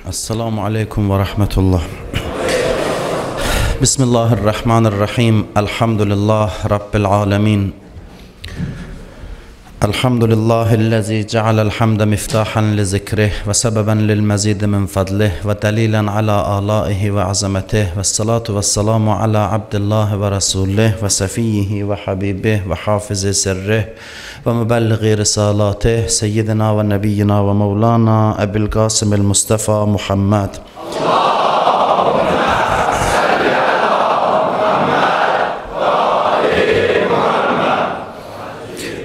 Esselamu aleykum ve rahmetullah. Bismillahirrahmanirrahim. Elhamdülillah Rabbil alemin. Elhamdülillahi'llezî cealel hamde miftahan li zikrih ve sebeben lil mezîdi min fadlih ve delilen ala âlâihi ve azametih ve salatu ve selamu ala abdillahi ve rasulih ve sefiyyihi ve habibih ve hafizi sirrih ve mübelliği risalatih seyyidina ve nebiyyina ve mevlana Ebil Kasımil Mustafa Muhammed.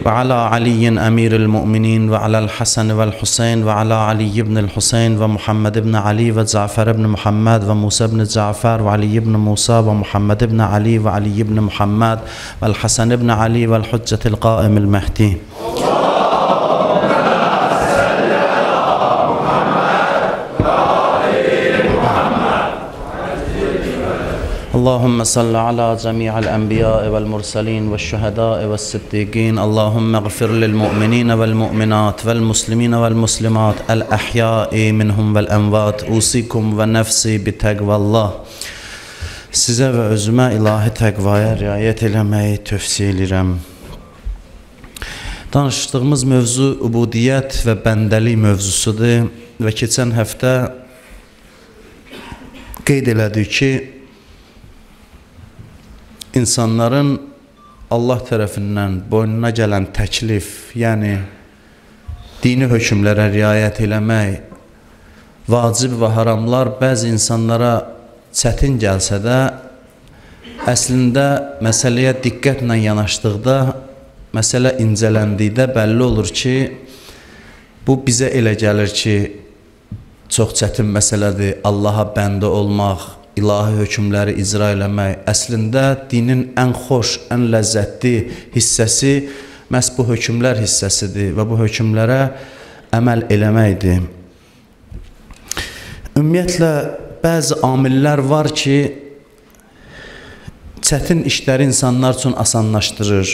وعلى علي أمير المؤمنين وعلى الحسن والحسين وعلى علي بن الحسين ومحمد بن علي وجعفر بن محمد وموسى بن جعفر وعلي بن موسى ومحمد بن علي وعلي بن محمد والحسن بن علي والحجة القائم المهدي. اللهم صل على جميع الأنبياء والمرسلين والشهداء والصديقين. اللهم اغفر للمؤمنين والمؤمنات والمسلمين والمسلمات الأحياء منهم والأموات. أوصيكم ونفسي بتقوى الله. Sizə və özümə ilahi təqvaya riayət eləməyi tövsiyə edirəm. Danışdığımız mövzu ubudiyyət və bəndəlik mövzusudur və keçən həftə qeyd elədik ki, insanların Allah tərəfindən boynuna gələn təklif, yəni dini hökmlərə riayət eləmək, vacib və haramlar bəzi insanlara çətin gəlsə də, əslində məsələyə diqqətlə yanaşdıqda, məsələ incələndikdə bəlli olur ki, bu bizə elə gəlir ki, çox çətin məsələdir Allaha bəndə olmaq, ilahi hökmləri icra eləmək. Əslində dinin ən xoş, ən ləzzətli hissəsi məhz bu hökmlər hissəsidir və bu hökmlərə əməl eləməkdir. Ümumiyyətlə, bəzi amillər var ki, çətin işləri insanlar üçün asanlaşdırır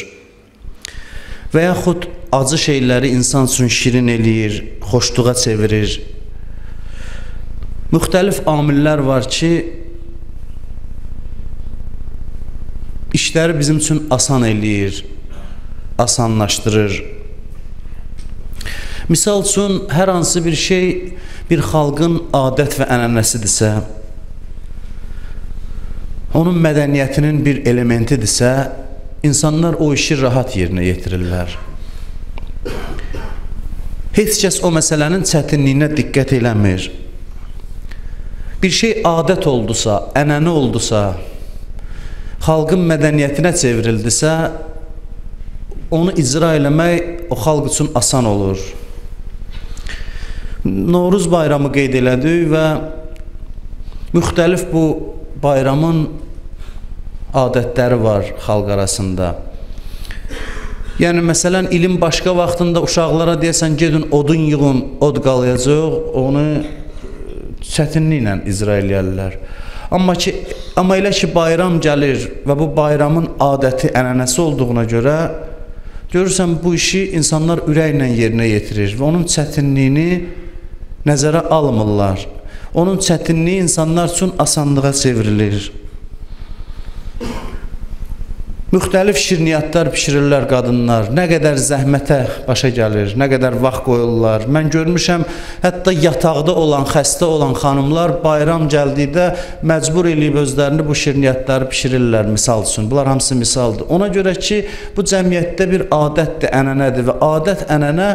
və yaxud acı şeyləri insan üçün şirin eləyir, xoşluğa çevirir. Müxtəlif amillər var ki, işləri bizim üçün asan eləyir, asanlaşdırır. Misal üçün, hər hansı bir şey bir xalqın adət və ənənəsidirsə, onun mədəniyyətinin bir elementidirsə, insanlar o işi rahat yerinə yetirirlər. Heç kəs o məsələnin çətinliyinə diqqət eləmir. Bir şey adət oldusa, ənənə oldusa, xalqın mədəniyyətinə çevrildisə, onu icra eləmək o xalq üçün asan olur. Novruz bayramı qeyd elədik və müxtəlif bu bayramın adətləri var xalq arasında. Yəni, məsələn, ilin başqa vaxtında uşaqlara deyəsən, gedin odun yığın, od qalayacaq, onu çətinliklə icra eləyərlər. Amma elə ki, bayram gəlir və bu bayramın adəti, ənənəsi olduğuna görə görürsən, bu işi insanlar ürəklə yerinə yetirir və onun çətinliyini nəzərə almırlar. Onun çətinliyi insanlar üçün asanlığa çevrilir. Müxtəlif şirniyyatlar pişirirlər qadınlar. Nə qədər zəhmətə başa gəlir, nə qədər vaxt qoyurlar. Mən görmüşəm, hətta yataqda olan, xəstə olan xanımlar bayram gəldikdə məcbur eləyib özlərini bu şirniyyatları pişirirlər, misal üçün. Bunlar hamısı misaldır. Ona görə ki, bu cəmiyyətdə bir adətdir, ənənədir və adət, ənənə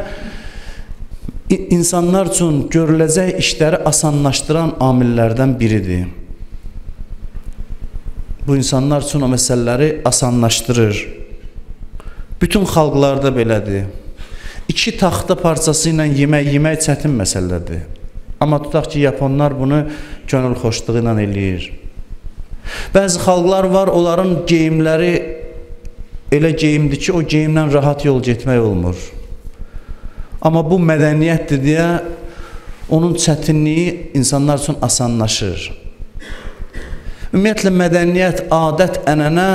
insanlar üçün görüləcək işləri asanlaşdıran amillərdən biridir. Bu insanlar üçün o məsələləri asanlaşdırır. Bütün xalqlarda belədir. İki taxta parçası ilə yemək yemək çətin məsələdir. Amma tutaq ki, yaponlar bunu könül xoşluğu ilə eləyir. Bəzi xalqlar var, onların geyimləri elə geyimdir ki, o geyimlə rahat yol getmək olmur. Amma bu mədəniyyətdir deyə onun çətinliyi insanlar üçün asanlaşır. Ümumiyyətlə, mədəniyyət, adət, ənənə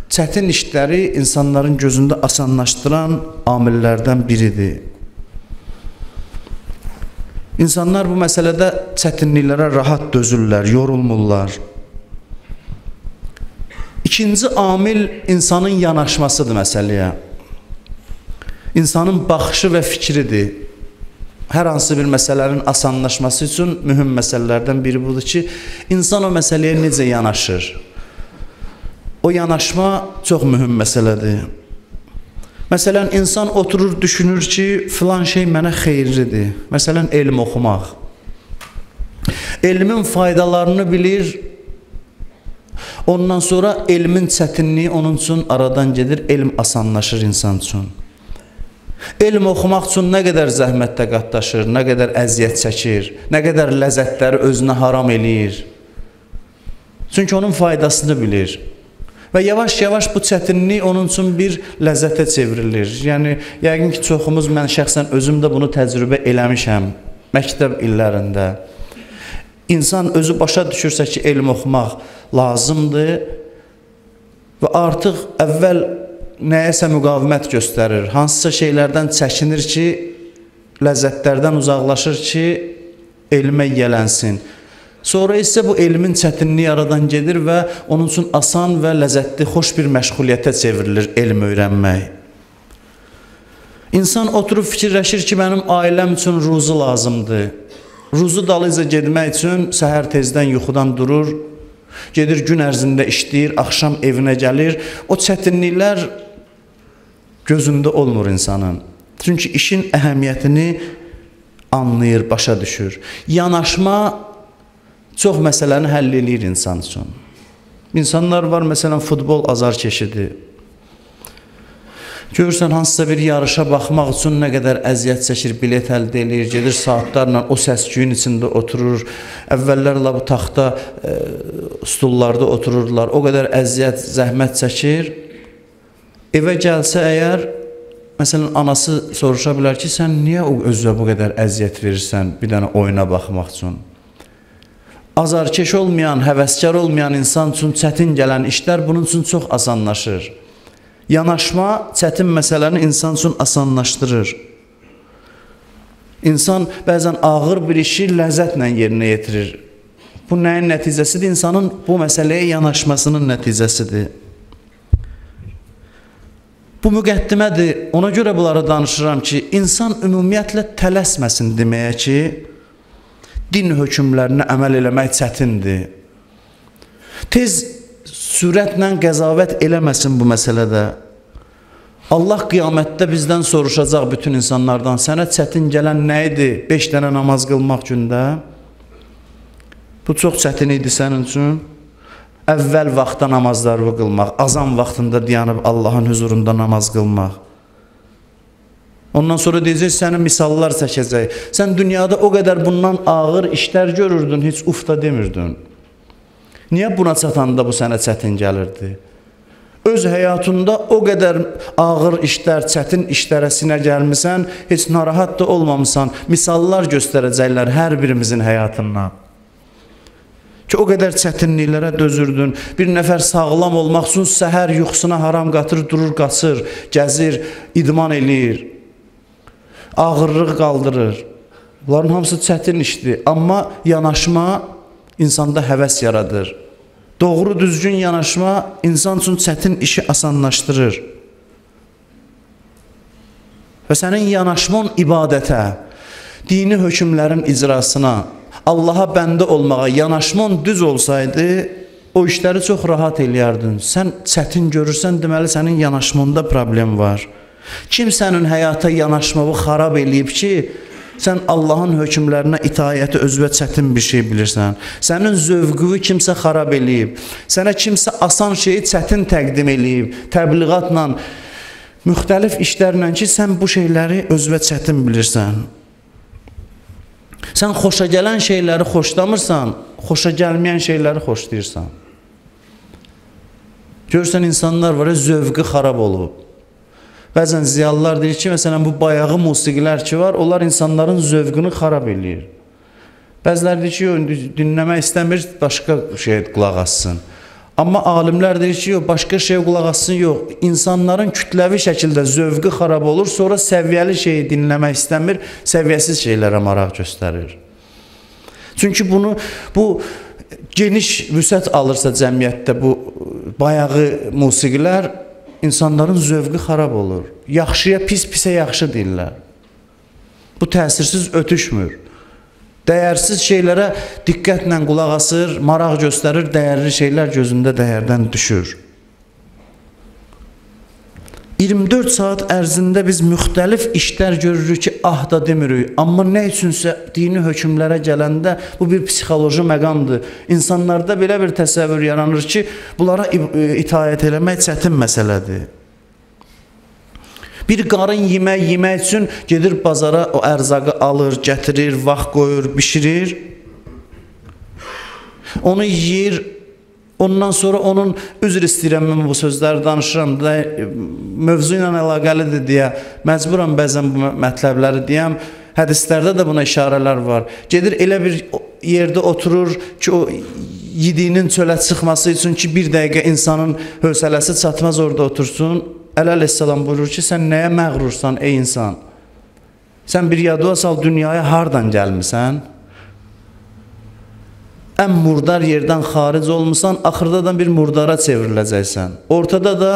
çətin işləri insanların gözündə asanlaşdıran amillərdən biridir. İnsanlar bu məsələdə çətinliklərə rahat dözürlər, yorulmurlar. İkinci amil insanın yanaşmasıdır məsələyə. İnsanın baxışı və fikridir. Hər hansı bir məsələnin asanlaşması üçün mühüm məsələlərdən biri budur ki, insan o məsələyə necə yanaşır? O yanaşma çox mühüm məsələdir. Məsələn, insan oturur, düşünür ki, filan şey mənə xeyirlidir. Məsələn, elm oxumaq. Elmin faydalarını bilir, ondan sonra elmin çətinliyi onun üçün aradan gedir, elm asanlaşır insan üçün. Elm oxumaq üçün nə qədər zəhmətdə qatlaşır, nə qədər əziyyət çəkir, nə qədər ləzzətləri özünə haram eləyir. Çünki onun faydasını bilir. Və yavaş-yavaş bu çətinlik onun üçün bir ləzzətə çevrilir. Yəni, yəqin ki, çoxumuz, mən şəxsən özüm də bunu təcrübə eləmişəm məktəb illərində. İnsan özü başa düşürsə ki, elm oxumaq lazımdır və artıq əvvəl nəyəsə müqavimət göstərir, hansısa şeylərdən çəkinir ki, ləzzətlərdən uzaqlaşır ki, elmə yiyələnsin. Sonra isə bu elmin çətinliyi aradan gedir və onun üçün asan və ləzzətli, xoş bir məşğuliyyətə çevrilir elm öyrənmək. İnsan oturub fikirləşir ki, mənim ailəm üçün ruzu lazımdır. Ruzu dalıyca getmək üçün səhər tezdən yuxudan durur, gedir gün ərzində işləyir, axşam evinə gəlir. O çətinliklər gözündə olmur insanın. Çünki işin əhəmiyyətini anlayır, başa düşür. Yanaşma çox məsələni həll eləyir insan üçün. İnsanlar var, məsələn, futbol azarkeşidir. Görürsən, hansısa bir yarışa baxmaq üçün nə qədər əziyyət çəkir, bilet əldə eləyir, gedir saatlarla o səs-küyün içində oturur. Əvvəllər la bu taxta stullarda otururdular. O qədər əziyyət, zəhmət çəkir. Evə gəlsə əgər, məsələn, anası soruşa bilər ki, sən niyə özünə bu qədər əziyyət verirsən bir dənə oyuna baxmaq üçün? Azarkeş olmayan, həvəskar olmayan insan üçün çətin gələn işlər bunun üçün çox asanlaşır. Yanaşma çətin məsələni insan üçün asanlaşdırır. İnsan bəzən ağır bir işi ləzzətlə yerinə yetirir. Bu nəyin nəticəsidir? İnsanın bu məsələyə yanaşmasının nəticəsidir. Bu müqəddimədir. Ona görə bunları danışıram ki, insan ümumiyyətlə tələsməsin deməyə ki, din hökmlərinə əməl eləmək çətindir. Tez sürətlə qəzavət eləməsin bu məsələdə. Allah qiyamətdə bizdən soruşacaq bütün insanlardan, sənə çətin gələn nə idi? 5 dənə namaz qılmaq gündə. Bu çox çətin idi sənin üçün. Əvvəl vaxtda namazları qılmaq, azan vaxtında dayanıb Allahın huzurunda namaz qılmaq. Ondan sonra deyəcək, səni misallar çəkəcək. Sən dünyada o qədər bundan ağır işlər görürdün, heç uf da demirdin. Niyə buna çatanda bu sənə çətin gəlirdi? Öz həyatında o qədər ağır işlər, çətin işlərə sinə gəlmisən, heç narahat da olmamısan. Misallar göstərəcəklər hər birimizin həyatından. Ki, o qədər çətinliklərə dözürdün. Bir nəfər sağlam olmaq üçün səhər yuxusuna haram qatır, durur, qaçır, gəzir, idman eləyir. Ağırlıq qaldırır. Bunların hamısı çətin işdir. Amma yanaşma insanda həvəs yaradır. Doğru düzgün yanaşma insan üçün çətin işi asanlaşdırır. Və sənin yanaşman ibadətə, dini hökmlərin icrasına, Allaha bəndə olmağa yanaşman düz olsaydı, o işləri çox rahat eləyərdin. Sən çətin görürsən, deməli sənin yanaşmanda problem var. Kim sənin həyata yanaşmanı xarab eləyib ki, sən Allahın hökmlərinə itaəti özünə çətin bir şey bilirsən. Sənin zövqünü kimsə xarab eləyib, sənə kimsə asan şeyi çətin təqdim eləyib, təbliğatla, müxtəlif işlərlə ki, sən bu şeyləri özünə çətin bilirsən. Sən xoşa gələn şeyləri xoşlamırsan, xoşa gəlməyən şeyləri xoşlayırsan. Görürsən, insanlar var, zövqü xarab olub. Bəzən ziyalılar deyir ki, məsələn, bu bayağı musiqilər ki var, onlar insanların zövqünü xarab eləyir. Bəziləri deyir ki, dinləmək istəmir, başqa şeyə qulaq assın. Amma alimlər deyir ki, yox, başqa şeyə qulaq assın, yox. İnsanların kütləvi şəkildə zövqü xarab olur, sonra səviyyəli şeyi dinləmək istəmir, səviyyəsiz şeylərə maraq göstərir. Çünki bu geniş vüsət alırsa cəmiyyətdə bu bayağı musiqilər, insanların zövqü xarab olur. Yaxşıya pis, pisə yaxşı deyirlər. Bu təsirsiz ötüşmür. Dəyərsiz şeylərə diqqətlə qulaq asır, maraq göstərir, dəyərli şeylər gözündə dəyərdən düşür. 24 saat ərzində biz müxtəlif işlər görürük ki, ah da demirik. Amma nə üçünsə dini hökmlərə gələndə bu bir psixoloji məqamdır. İnsanlarda belə bir təsəvvür yaranır ki, bunlara itaət eləmək çətin məsələdir. Bir qarın yemək yemək üçün gedir bazara, o ərzaqı alır, gətirir, vaxt qoyur, bişirir. Onu yeyir. Ondan sonra onun, üzr istəyirəm, mən bu sözləri danışıram da, mövzu ilə əlaqəlidir deyə məcburam bəzən bu mətləbləri deyəm. Hədislərdə də buna işarələr var. Gedir elə bir yerdə oturur ki, o yediyinin çölə çıxması üçün ki, bir dəqiqə insanın hövsələsi çatmaz orada otursun. Əli əleyhissalam buyurur ki, sən nəyə məğrursan ey insan? Sən bir yadıva sal, dünyaya hardan gəlmisən? Ən murdar yerdən xaric olmusan, axırda da bir murdara çevriləcəksən. Ortada da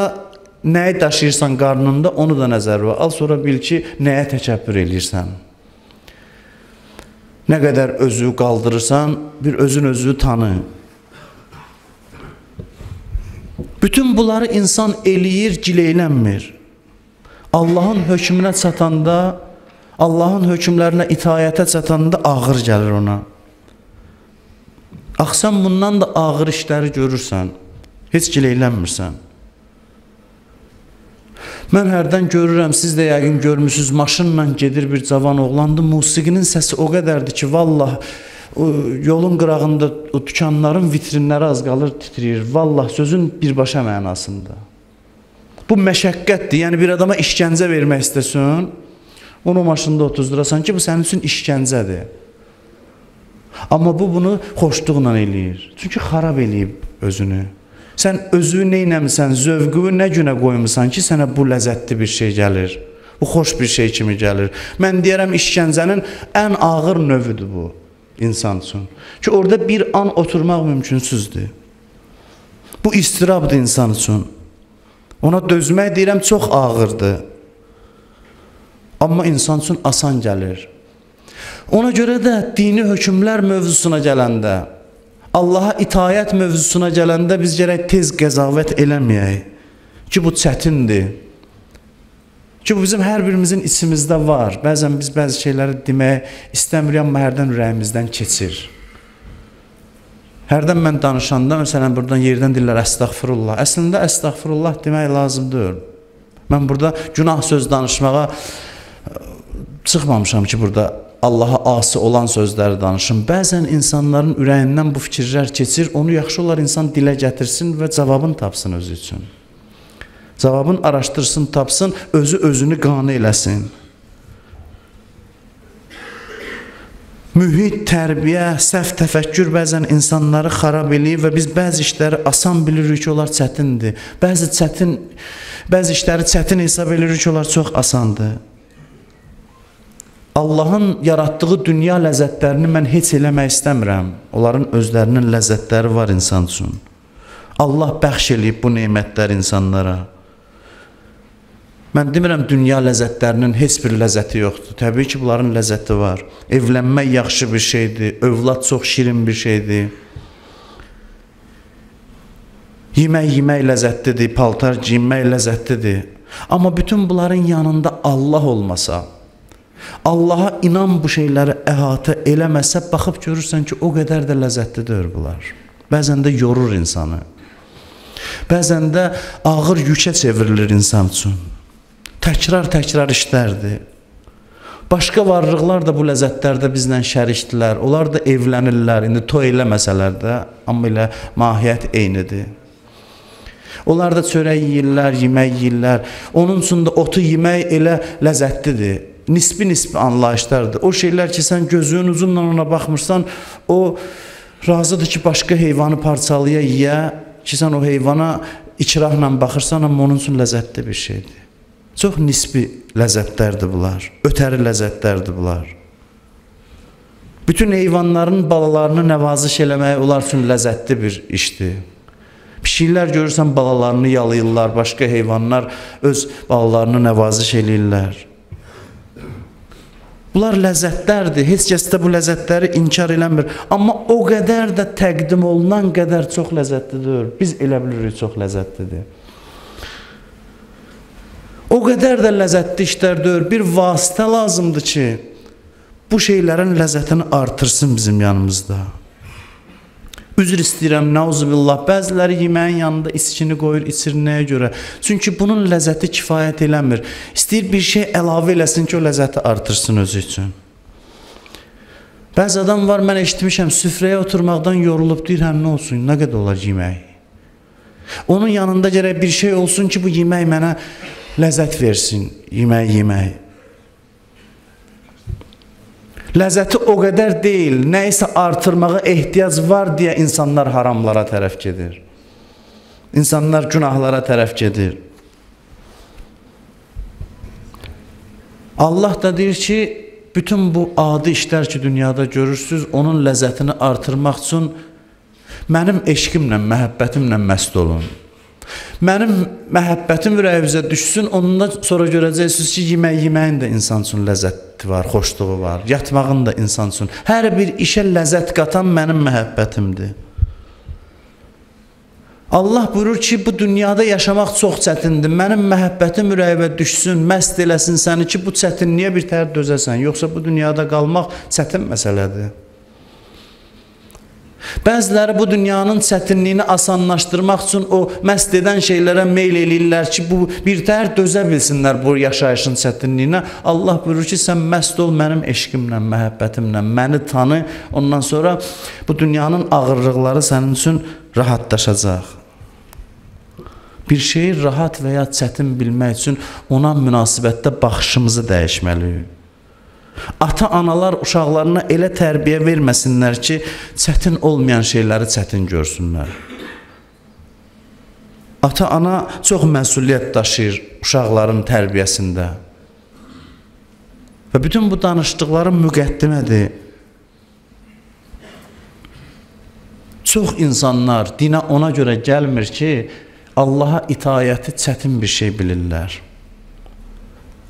nəyi daşıyırsan qarnında, onu da nəzərə al, sonra bil ki, nəyə təkəbbür eləyirsən. Nə qədər özü qaldırırsan, bir özün özü tanı. Bütün bunları insan eləyir, gileylənmir. Allahın hökmünə çatanda, Allahın hökmlərinə itayətə çatanda ağır gəlir ona. Axı sən bundan da ağır işləri görürsən, heç gileylənmirsən. Mən hərdən görürəm, siz də yəqin görmüsünüz, maşınla gedir bir cavan oğlandı, musiqinin səsi o qədərdir ki, vallah, yolun qırağında o dükanların vitrinləri az qalır, titriyir. Vallah, sözün birbaşa mənasında. Bu məşəqqətdir, yəni bir adama işgəncə vermək istəsin, onu maşında otuzdurasan ki, bu sənin üçün işgəncədir. Amma bu, bunu xoşluqla eləyir. Çünki xarab eləyib özünü. Sən özünü neynəmisən, zövqünü nə günə qoymusan ki, sənə bu ləzzətli bir şey gəlir. Bu xoş bir şey kimi gəlir. Mən deyərəm, işgəncənin ən ağır növüdür bu insan üçün. Ki, orada bir an oturmaq mümkünsüzdür. Bu istirabdır insan üçün. Ona dözmək deyirəm, çox ağırdır. Amma insan üçün asan gəlir. Ona görə də dini hökmlər mövzusuna gələndə, Allaha itayət mövzusuna gələndə biz gərək tez qəzavət eləməyək ki, bu çətindir. Ki, bu bizim hər birimizin içimizdə var. Bəzən biz bəzi şeyləri demək istəmirik, amma hərdən ürəyimizdən keçir. Hərdən mən danışanda, məsələn, buradan yerdən deyirlər əstəğfirullah. Əslində, əstəğfirullah demək lazım deyil. Mən burada günah söz danışmağa çıxmamışam ki, burada Allaha asi olan sözləri danışın. Bəzən insanların ürəyindən bu fikirlər keçir, onu yaxşı olar insan dilə gətirsin və cavabını tapsın özü üçün. Cavabını araşdırsın, tapsın, özü özünü qane eləsin. Mühit, tərbiyə, səhv təfəkkür bəzən insanları xarab eləyir və biz bəzi işləri asan bilirik ki, onlar çətindir. Bəzi işləri çətin hesab eləyirik ki, onlar çox asandır. Allahın yaratdığı dünya ləzzətlərini mən heç eləmək istəmirəm. Onların özlərinin ləzzətləri var insan üçün. Allah bəxş eləyib bu nemətləri insanlara. Mən demirəm dünya ləzzətlərinin heç bir ləzzəti yoxdur. Təbii ki, bunların ləzzəti var. Evlənmək yaxşı bir şeydir, övlad çox şirin bir şeydir. Yemək yemək ləzzətlidir, paltar giyinmək ləzzətlidir. Amma bütün bunların yanında Allah olmasa, Allaha inan bu şeyləri əhatə eləməsə, baxıb görürsən ki, o qədər də ləzzətlidir bunlar. Bəzən də yorur insanı. Bəzən də ağır yükə çevrilir insan üçün. Təkrar-təkrar işlərdir. Başqa varlıqlar da bu ləzzətlərdə bizlə şərikdilər. Onlar da evlənirlər, indi toy eləməsələr də, amma elə mahiyyət eynidir. Onlar da çörək yeyirlər, yemək yeyirlər. Onun üçün də otu yemək elə ləzzətlidir. Nisbi-nisbi anlayışlardır. O şeylər ki, sən gözünün ucunla ona baxmırsan, o razıdır ki, başqa heyvanı parçalaya, yiyə ki, sən o heyvana ikrahla baxırsan, amma onun üçün ləzzətli bir şeydir. Çox nisbi ləzzətlərdir bunlar, ötəri ləzzətlərdir bunlar. Bütün heyvanların balalarını nəvaziş eləmək onlar üçün ləzzətli bir işdir. Pişiklər görürsən balalarını yalayırlar, başqa heyvanlar öz balalarını nəvaziş eləyirlər. Bunlar ləzzətlərdir, heç kəs də bu ləzzətləri inkar eləmir. Amma o qədər də təqdim olunan qədər çox ləzzətlidir. Biz elə bilirik çox ləzzətlidir. O qədər də ləzzətli işlər deyil. Bir vasitə lazımdır ki, bu şeylərin ləzzətini artırsın bizim yanımızda. Üzr istəyirəm, nəuzubillah, bəziləri yeməyin yanında içkini qoyur, içir nəyə görə? Çünki bunun ləzzəti kifayət eləmir. İstəyir bir şey əlavə eləsin ki, o ləzzəti artırsın özü üçün. Bəzi adam var, mən eşitmişəm, süfrəyə oturmaqdan yorulub, deyir, hə, nə olsun, nə qədər olar yemək? Onun yanında gərək bir şey olsun ki, bu yemək mənə ləzzət versin, yemək. Ləzzəti o qədər deyil, nəyisə artırmağa ehtiyac var deyə insanlar haramlara tərəf gedir. İnsanlar günahlara tərəf gedir. Allah da deyir ki, bütün bu adi işlər ki, dünyada görürsünüz, onun ləzzətini artırmaq üçün mənim eşqimlə, məhəbbətimlə məst olun. Mənim məhəbbətim ürəyinizə düşsün, ondan sonra görəcəksiniz ki, yeməyin də insan üçün ləzzəti var, xoşluğu var, yatmağın da insan üçün. Hər bir işə ləzzət qatan mənim məhəbbətimdir. Allah buyurur ki, bu dünyada yaşamaq çox çətindir. Mənim məhəbbətim ürəyimə düşsün, məst eləsin səni ki, bu çətinliyə bir tər dözəsən. Yoxsa bu dünyada qalmaq çətin məsələdir. Bəziləri bu dünyanın çətinliyini asanlaşdırmaq üçün o məst edən şeylərə meyl eləyirlər ki, bu bir tər dözə bilsinlər bu yaşayışın çətinliyinə. Allah buyurur ki, sən məst ol mənim eşqimlə, məhəbbətimlə, məni tanı. Ondan sonra bu dünyanın ağırlıqları sənin üçün rahatlaşacaq. Bir şeyi rahat və ya çətin bilmək üçün ona münasibətdə baxışımızı dəyişməliyik. Ata-analar uşaqlarına elə tərbiyə verməsinlər ki, çətin olmayan şeyləri çətin görsünlər. Ata-ana çox məsuliyyət daşıyır uşaqların tərbiyəsində. Və bütün bu danışdıqlarım müqəddimədir. Çox insanlar dinə ona görə gəlmir ki, Allaha itayəti çətin bir şey bilirlər.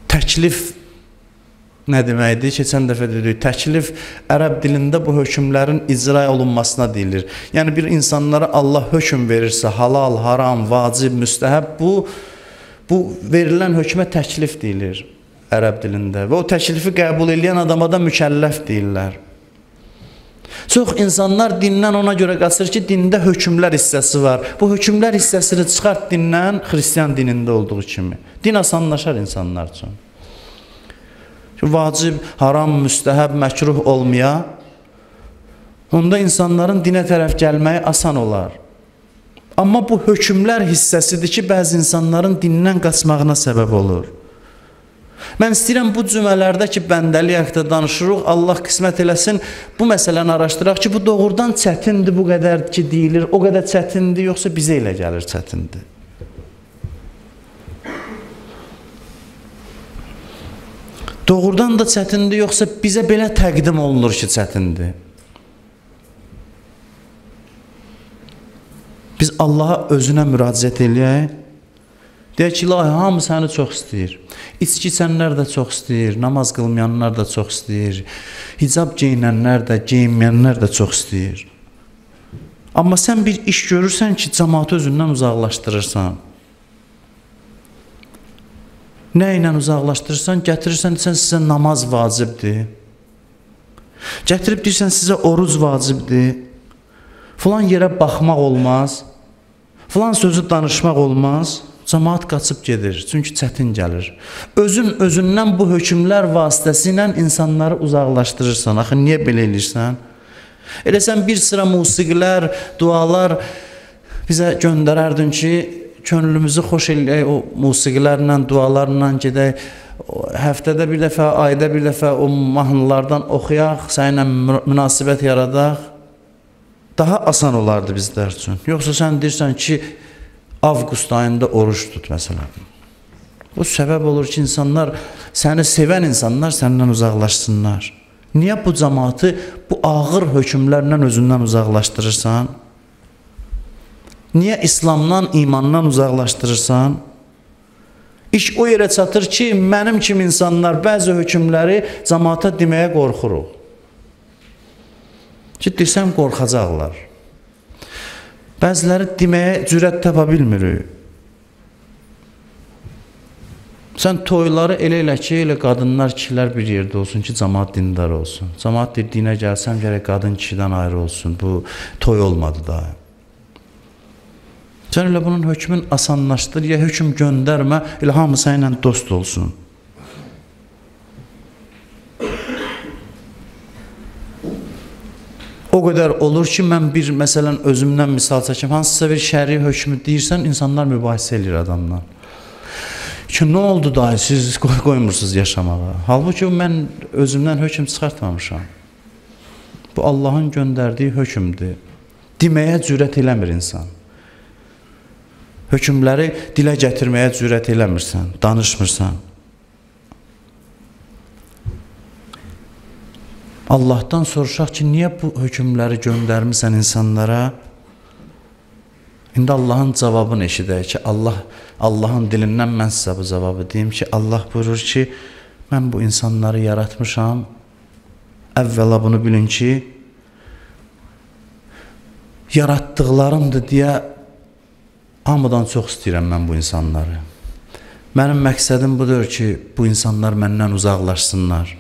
Təklif nə deməkdir? Keçən dəfə dedik, təklif ərəb dilində bu hökmlərin icra olunmasına deyilir. Yəni, bir insanlara Allah hökm verirsə, halal, haram, vacib, müstəhəb, bu verilən hökmə təklif deyilir ərəb dilində. Və o təklifi qəbul edən adama da mükəlləf deyirlər. Çox insanlar dindən ona görə qaçır ki, dində hökmlər hissəsi var. Bu hökmlər hissəsini çıxart dindən, xristian dinində olduğu kimi. Din asanlaşar insanlar üçün. Vacib, haram, müstəhəb, məkruh olmaya, onda insanların dinə tərəf gəlməyi asan olar. Amma bu hökmlər hissəsidir ki, bəzi insanların dindən qaçmağına səbəb olur. Mən istəyirəm bu cümələrdə ki, bəndəlik haqda danışırıq, Allah qismət eləsin, bu məsələni araşdıraq ki, bu doğrudan çətindir, bu qədər ki deyilir, o qədər çətindir, yoxsa bizə elə gəlir çətindir. Doğrudan da çətindir, yoxsa bizə belə təqdim olunur ki, çətindir. Biz Allaha özünə müraciət eləyək. Deyək ki, ilahi, hamı səni çox istəyir. İçki içənlər də çox istəyir, namaz qılmayanlar da çox istəyir, hicab geyinənlər də, geyinməyənlər də çox istəyir. Amma sən bir iş görürsən ki, cəmaatı özündən uzaqlaşdırırsan. Nə ilə uzaqlaşdırırsan? Gətirirsən, deyirsən, sizə namaz vacibdir. Gətirib deyirsən, sizə oruc vacibdir. Filan yerə baxmaq olmaz. Filan sözü danışmaq olmaz. Cəmaat qaçıb gedir, çünki çətin gəlir. Özün özündən bu hökmlər vasitəsilə insanları uzaqlaşdırırsan. Axı, niyə belə eləyirsən? Elə sən bir sıra musiqilər, dualar bizə göndərərdin ki, könlümüzü xoş eləyək o musiqilərlə, dualarla gedək. Həftədə bir dəfə, ayda bir dəfə o mahnılardan oxuyaq, səninlə münasibət yaradaq. Daha asan olardı bizlər üçün. Yoxsa sən deyirsən ki, avqust ayında oruc tut məsələn. Bu səbəb olur ki, insanlar, səni sevən insanlar səndən uzaqlaşsınlar. Niyə bu cəmaatı bu ağır hökmlərlə özündən uzaqlaşdırırsan? Niyə İslamdan, imandan uzaqlaşdırırsan? İş o yerə çatır ki, mənim kimi insanlar bəzi hökmləri cəmaata deməyə qorxuruq. Ki, desəm qorxacaqlar. Bəziləri deməyə cürət tapa bilmirik. Sən toyları elə elə ki, elə qadınlar, kişilər bir yerdə olsun ki, cəmaat dindar olsun. Cəmaat deyir, dinə gəlsəm, gərək qadın kişidən ayrı olsun. Bu toy olmadı daha. Sən elə bunun hökmün asanlaşdır, ya hökm göndərmə, elə hamı səninlə dost olsun. O qədər olur ki, mən bir, məsələn, özümdən misal çəkim, hansısa bir şəri hökmü deyirsən, insanlar mübahisə eləyir adamdan. Ki, nə oldu dahi, siz qoymursunuz yaşamağa. Halbuki, mən özümdən hökm çıxartmamışam. Bu, Allahın göndərdiyi hökmdür. Deməyə cürət eləmir insan. Hökmləri dilə gətirməyə cürət eləmirsən, danışmırsan. Allahdan soruşaq ki, niyə bu hökmləri göndərmirsən insanlara? İndi Allahın cavabını eşidək ki, Allahın dilindən mən sizə bu cavabı deyim ki, Allah buyurur ki, mən bu insanları yaratmışam. Əvvəla bunu bilin ki, yaratdıqlarımdır deyə hamıdan çox istəyirəm mən bu insanları. Mənim məqsədim budur ki, bu insanlar məndən uzaqlaşsınlar.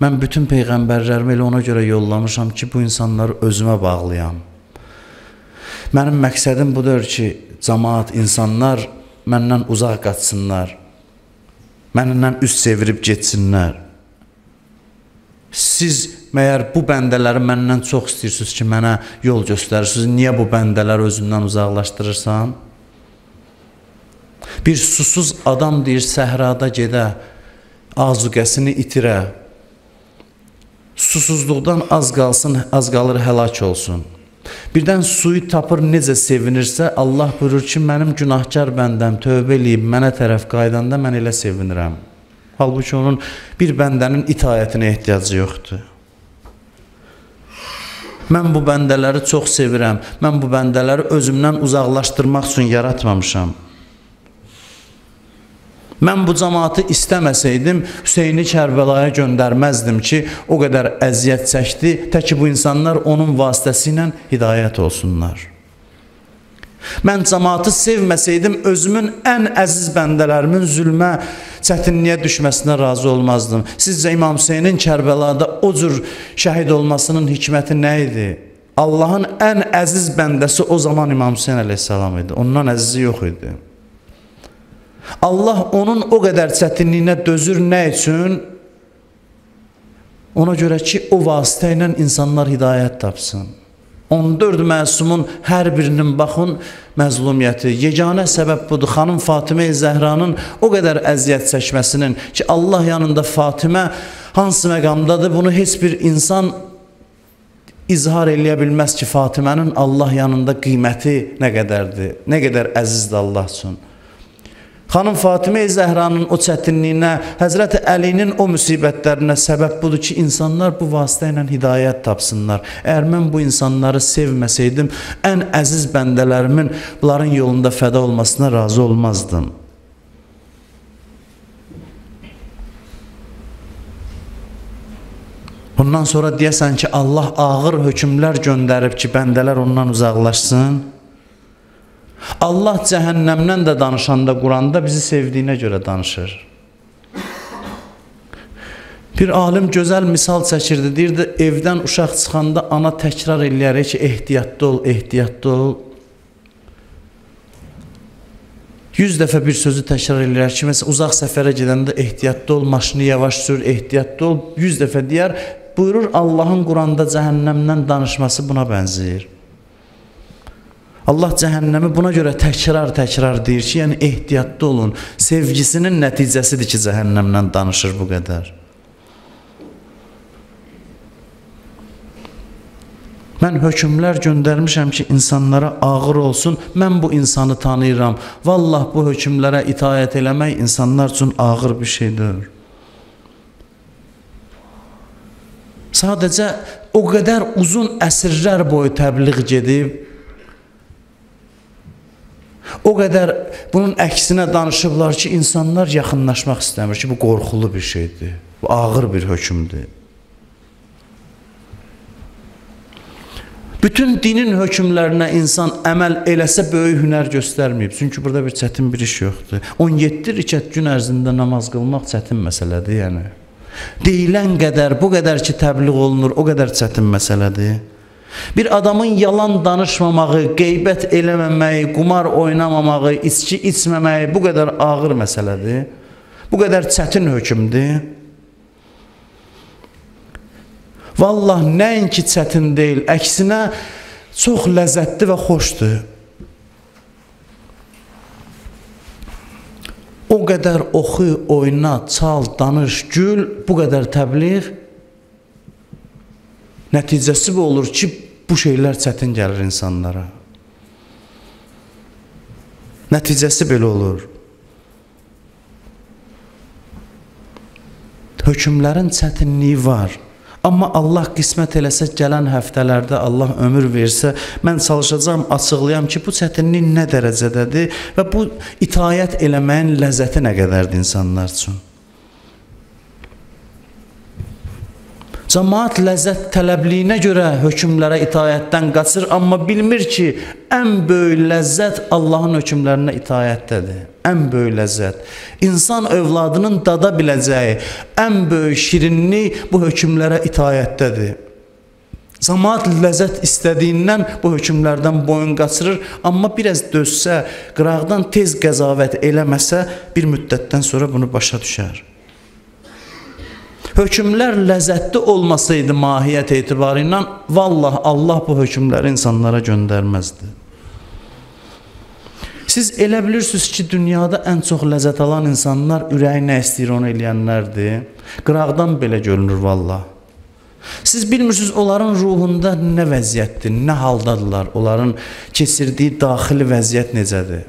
Mən bütün peyğəmbərlərimi elə ona görə yollamışam ki, bu insanları özümə bağlayam. Mənim məqsədim budur ki, cəmaat, insanlar məndən uzaq qaçsınlar, məndən üz çevirib getsinlər. Siz məyər bu bəndələri məndən çox istəyirsiniz ki, mənə yol göstərirsiniz, niyə bu bəndələri özündən uzaqlaşdırırsan? Bir susuz adam deyir, səhrada gedə, azuqəsini itirə, susuzluqdan az qalsın, az qalır həlak olsun. Birdən suyu tapır, necə sevinirsə, Allah buyurur ki, mənim günahkar bəndəm tövbə eləyib mənə tərəf qaydanda mən elə sevinirəm. Halbuki onun bir bəndənin itayətinə ehtiyacı yoxdur. Mən bu bəndələri çox sevirəm, mən bu bəndələri özümdən uzaqlaşdırmaq üçün yaratmamışam. Mən bu cəmaatı istəməsəydim, Hüseyni Kərbəlaya göndərməzdim ki, o qədər əziyyət çəkdi, tək ki bu insanlar onun vasitəsilə hidayət olsunlar. Mən cəmaatı sevməsəydim, özümün ən əziz bəndələrimin zülmə, çətinliyə düşməsinə razı olmazdım. Sizcə İmam Hüseynin Kərbəlada o cür şəhid olmasının hikməti nə idi? Allahın ən əziz bəndəsi o zaman İmam Hüseyn əleyhissalam idi. Ondan əzizi yox idi. Allah onun o qədər çətinliyinə dözür nə üçün? Ona görə ki, o vasitə ilə insanlar hidayət tapsın. 14 məsumun hər birinin, baxın, məzlumiyyəti. Yeganə səbəb budur. Xanım Fatimə-i Zəhranın o qədər əziyyət çəkməsinin ki, Allah yanında Fatimə hansı məqamdadır, bunu heç bir insan izhar eləyə bilməz ki, Fatimənin Allah yanında qiyməti nə qədərdir, nə qədər əzizdir Allah üçün. Xanım Fatimə-i Zəhranın o çətinliyinə, Həzrəti Əlinin o müsibətlərinə səbəb budur ki, insanlar bu vasitə ilə hidayət tapsınlar. Əgər mən bu insanları sevməsəydim, ən əziz bəndələrimin bunların yolunda fəda olmasına razı olmazdım. Bundan sonra deyəsən ki, Allah ağır hökmlər göndərib ki, bəndələr ondan uzaqlaşsın. Allah cəhənnəmdən də danışanda Quranda bizi sevdiyinə görə danışır. Bir alim gözəl misal çəkirdi, deyirdi, evdən uşaq çıxanda ana təkrar eləyərək ki, ehtiyatlı ol, ehtiyatlı ol. 100 dəfə bir sözü təkrar eləyər ki, məsələn, uzaq səfərə gedəndə ehtiyatlı ol, maşını yavaş sür, ehtiyatlı ol, 100 dəfə deyər, buyurur Allahın Quranda cəhənnəmdən danışması buna bənzəyir. Allah cəhənnəmi buna görə təkrar-təkrar deyir ki, yəni ehtiyatlı olun. Sevgisinin nəticəsidir ki, cəhənnəmdən danışır bu qədər. Mən hökmlər göndərmişəm ki, insanlara ağır olsun. Mən bu insanı tanıyıram. Vallah bu hökmlərə itaət eləmək insanlar üçün ağır bir şeydir. Sadəcə o qədər uzun əsrlər boyu təbliğ gedib, o qədər bunun əksinə danışıblar ki, insanlar yaxınlaşmaq istəmir ki, bu qorxulu bir şeydir, bu ağır bir hökmdür. Bütün dinin hökmlərinə insan əməl eləsə böyük hünər göstərməyib. Çünki burada bir çətin bir iş yoxdur. 17 rükət gün ərzində namaz qılmaq çətin məsələdir, yəni. Deyilən qədər, bu qədər ki təbliğ olunur, o qədər çətin məsələdir. Bir adamın yalan danışmamağı, qeybət eləməməyi, qumar oynamamağı, içki içməməyi bu qədər ağır məsələdir. Bu qədər çətin hökmdür. Vallah nəinki çətin deyil, əksinə çox ləzzətli və xoşdur. O qədər oxu, oyna, çal, danış, gül, bu qədər təbliğ, nəticəsi bu olur ki, bu şeylər çətin gəlir insanlara. Nəticəsi belə olur. Hökmlərin çətinliyi var. Amma Allah qismət eləsə, gələn həftələrdə Allah ömür versə, mən çalışacağam, açıqlayam ki, bu çətinlik nə dərəcədədir və bu itayət eləməyin ləzzəti nə qədərdir insanlar üçün. Cəmaat ləzzət tələbliyinə görə hökmlərə itayətdən qaçır, amma bilmir ki, ən böyük ləzzət Allahın hökmlərinə itayətdədir. Ən böyük ləzzət. İnsan övladının dada biləcəyi ən böyük şirinlik bu hökmlərə itayətdədir. Cəmaat ləzzət istədiyindən bu hökmlərdən boyun qaçırır, amma biraz dözsə, qıraqdan tez qəzavət eləməsə, bir müddətdən sonra bunu başa düşər. Hökmlər ləzzətli olmasaydı mahiyyət etibarı ilə, vallah Allah bu hökmləri insanlara göndərməzdi. Siz elə bilirsiniz ki, dünyada ən çox ləzzət alan insanlar ürəyi nə istəyir onu eləyənlərdir. Qıraqdan belə görünür vallah. Siz bilmirsiniz onların ruhunda nə vəziyyətdir, nə haldadırlar, onların keçirdiyi daxili vəziyyət necədir.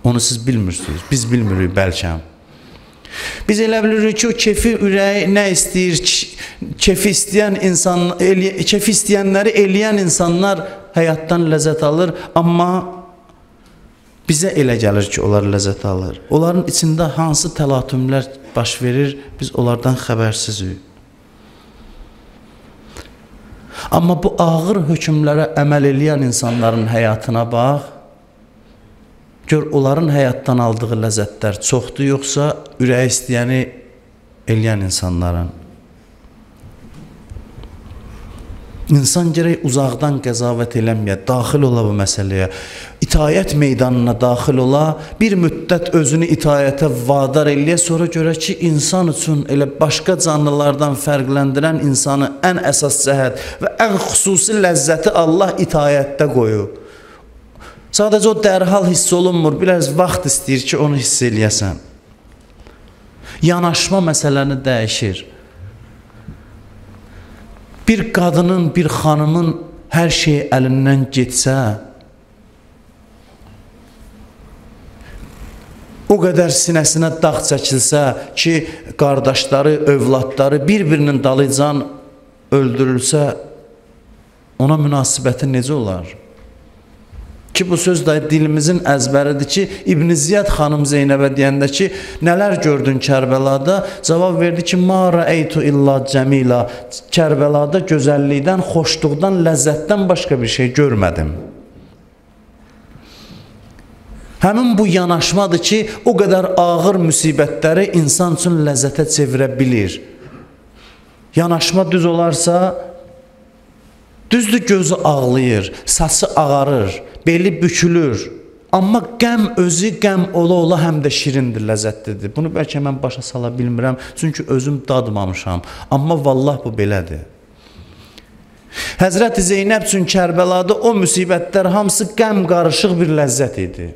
Onu siz bilmirsiniz, biz bilmirik bəlkə. Biz elə bilirik ki, o kefi ürəyi nə istəyir, kefi istəyən insan, kefi istəyənləri eləyən insanlar həyatdan ləzzət alır, amma bizə elə gəlir ki, onlar ləzzət alır. Onların içində hansı təlatümlər baş verir, biz onlardan xəbərsizik. Amma bu ağır hökmlərə əməl eləyən insanların həyatına bax, gör, onların həyatdan aldığı ləzzətlər çoxdur, yoxsa ürəyi istəyəni eləyən insanların. İnsan gərək uzaqdan qəzavət eləməyə, daxil ola bu məsələyə, itayət meydanına daxil ola, bir müddət özünü itayətə vadar eləyə, sonra görə ki, insan üçün elə başqa canlılardan fərqləndirən insanı ən əsas cəhət və ən xüsusi ləzzəti Allah itayətdə qoyub. Sadəcə o dərhal hiss olunmur, biraz vaxt istəyir ki, onu hiss eləyəsən. Yanaşma məsələni dəyişir. Bir qadının, bir xanımın hər şey əlindən getsə, o qədər sinəsinə dağ çəkilsə ki, qardaşları, övladları bir-birinin dalıcan öldürülsə, ona münasibəti necə olar? Ki, bu söz də dilimizin əzbəridir ki, İbn Ziyad xanım Zeynəbə deyəndə ki, nələr gördün Kərbəlada? Cavab verdi ki, ma rəeytu illa cəmila. Kərbəlada gözəllikdən, xoşluqdan, ləzzətdən başqa bir şey görmədim. Həmin bu yanaşmadır ki, o qədər ağır müsibətləri insan üçün ləzzətə çevirə bilir. Yanaşma düz olarsa, düzdür, gözü ağlayır, saçı ağarır, beli bükülür. Amma qəm özü qəm ola-ola həm də şirindir, ləzzətlidir. Bunu bəlkə mən başa sala bilmirəm, çünki özüm dadmamışam. Amma vallah bu belədir. Həzrəti Zeynəb üçün Kərbəlada o müsibətlər hamısı qəm qarışıq bir ləzzət idi.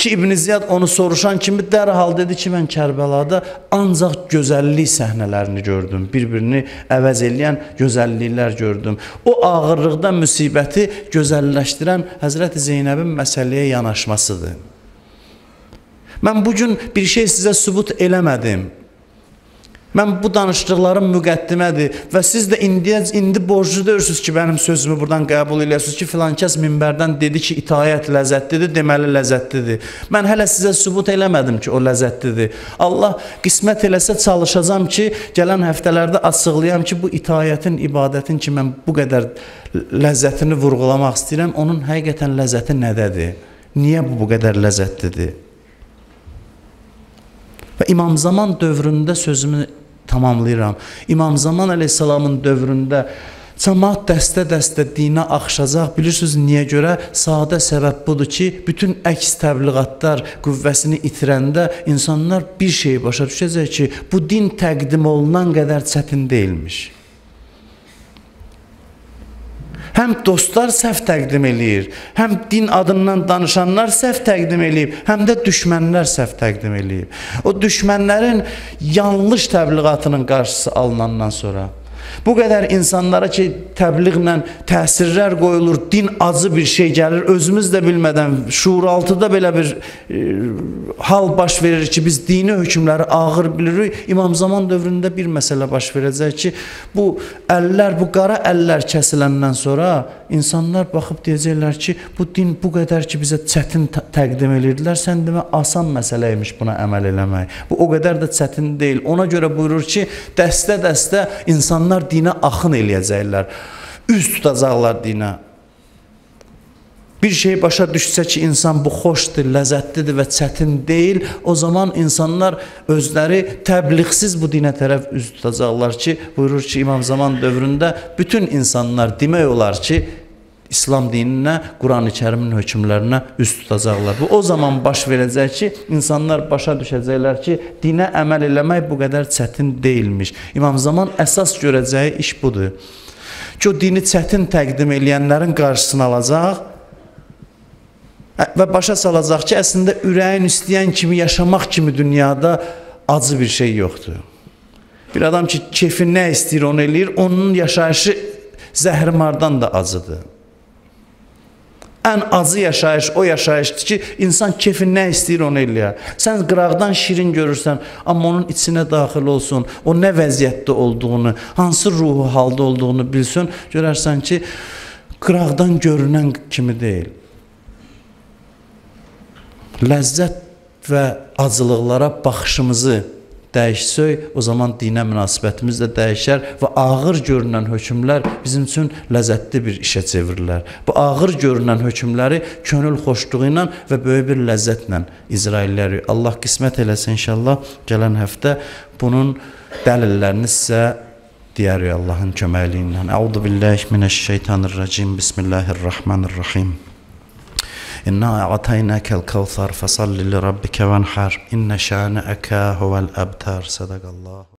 Ki İbn Ziyad onu soruşan kimi dərhal dedi ki, mən Kərbəlada ancaq gözəllik səhnələrini gördüm. Bir-birini əvəz eləyən gözəlliklər gördüm. O ağırlıqda müsibəti gözəlləşdirən Həzrəti Zeynəbin məsələyə yanaşmasıdır. Mən bugün bir şey sizə sübut eləmədim. Mən bu danışdıqlarım müqəddimədir və siz də indi borclu deyirsiniz ki, mənim sözümü buradan qəbul eləyəsiniz ki, filan kəs minbərdən dedi ki, itaət ləzzətlidir, deməli ləzzətlidir. Mən hələ sizə sübut eləmədim ki, o ləzzətlidir. Allah qismət eləsə çalışacağam ki, gələn həftələrdə açıqlayam ki, bu itaətin, ibadətin ki, mən bu qədər ləzzətini vurğulamaq istəyirəm, onun həqiqətən ləzzəti nədədir? Niyə bu qədər ləzzətlidir? Və İmam Zaman dövründə sözümü tamamlayıram. İmam Zaman əleyhissalamın dövründə cəmaat dəstə-dəstə dinə axışacaq. Bilirsiniz niyə görə? Sadə səbəb budur ki, bütün əks təbliğatlar qüvvəsini itirəndə insanlar bir şeyi başa düşəcək ki, bu din təqdim olunan qədər çətin deyilmiş. Həm dostlar səhv təqdim eləyir, həm din adından danışanlar səhv təqdim eləyib, həm də düşmənlər səhv təqdim eləyib. O düşmənlərin yanlış təbliğatının qarşısı alınandan sonra bu qədər insanlara ki, təbliğlə təsirlər qoyulur, din acı bir şey gəlir, özümüz də bilmədən şuuraltıda belə bir hal baş verir ki, biz dini hökmləri ağır bilirik. İmam Zaman dövründə bir məsələ baş verəcək ki, bu əllər, bu qara əllər kəsiləndən sonra insanlar baxıb deyəcəklər ki, bu din bu qədər ki, bizə çətin təqdim edirdilər, sən demə asan məsələ imiş buna əməl eləmək. Bu o qədər də çətin deyil. Ona görə buyurur ki, dəstə-dəstə insanlar dinə axın eləyəcəklər, üz tutacaqlar dinə. Bir şey başa düşsə ki, insan bu xoşdur, ləzzətlidir və çətin deyil, o zaman insanlar özləri təbliğsiz bu dinə tərəf üz tutacaqlar ki, buyurur ki, İmam Zaman dövründə bütün insanlar demək olar ki, İslam dininə, Quran-ı Kərimin hökmlərinə üz tutacaqlar. Bu o zaman baş verəcək ki, insanlar başa düşəcəklər ki, dinə əməl eləmək bu qədər çətin deyilmiş. İmam Zaman əsas görəcəyi iş budur. Ki, o dini çətin təqdim eləyənlərin qarşısını alacaq və başa salacaq ki, əslində ürəyin istəyən kimi yaşamaq kimi dünyada acı bir şey yoxdur. Bir adam ki, kefi nə istəyir onu eləyir, onun yaşayışı zəhrimardan da acıdır. Ən acı yaşayış o yaşayışdır ki, insan kefi nə istəyir onu eləyər. Sən qıraqdan şirin görürsən, amma onun içinə daxil olsun, o nə vəziyyətdə olduğunu, hansı ruhu halda olduğunu bilsin, görərsən ki, qıraqdan görünən kimi deyil. Ləzzət və acılıqlara baxışımızı dəyişsək, o zaman dinə münasibətimiz də dəyişər və ağır görünən hökmlər bizim üçün ləzzətli bir işə çevrilər. Bu ağır görünən hökmləri könül xoşluğu ilə və böyük bir ləzzətlə icra eləyərik. Allah qismət eləsin inşallah. Gələn həftə bunun dəlillərini sizə deyərik Allahın köməkliyi ilə. Əuzu billahi mineşşeytanirracim. Bismillahirrahmanirrahim. İnna a'taynakal kevser fesalli li rabbike venhar. İnne şani'eke huvel ebter. Sadakallahu.